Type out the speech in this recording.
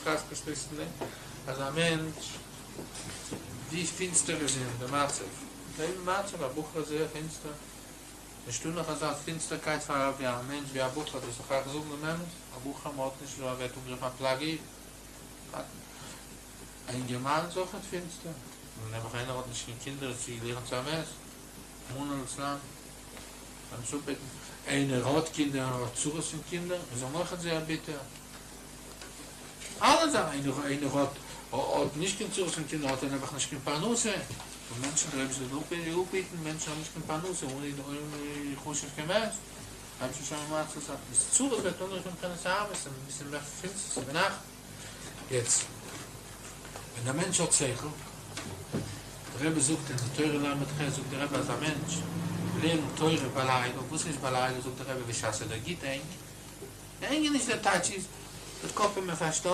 התחזקות ליסטן דעם אז א מענטש ווי פינסטער איז אים די מצב, זעלבע מצב א בחור איז זייער פינסטער, נישטא נאך אזא פינסטערקייט פאר ווי א מענטש ווי א בחור, דאס איך אייך זאגן דעם אמת, א בחור מען האט נישט ווערט אנגערופן א פלאג א אינגערמאן איז אויכעט פינסטער, און נעבעך איינער האט נישט קיין קינדער איז צוגעגליכן צו א מת, רחמנא לצלן, ביים סופעטן, איינער האט קינדער און האט צרות פון קינדער איז אים אויכעט זייער ביטער, אלע זאכן, איינער איינער האט האט נישט קיין צרות פון קינדער האט ער נעבעך נישט קיין פרנסה, און מענטשן דער אייבערשטער זאל אפהיטן, מענטשן האבן נישט קיין פרנסה און און חשוב כמת, אייבערשטער שוין מציל זיין, איז צרות ווערט אנגערופן מבחינת אהבה, ס'איז אביסל מער פינסטער, ס'איז ביינאכט. יעצט, ווען א מענטש האט שכל, דער רבי זאגט אין די תורה ל' ח, זאגט דער רבי אז א מענטש לערנט תורה בלילה, וואס איז בלילה, זאגט דער רבי בשעת ס'איז דיר גוט ענג, ענג איז נישט דער טייטש איז די קאפ איז מען פארשטאפט.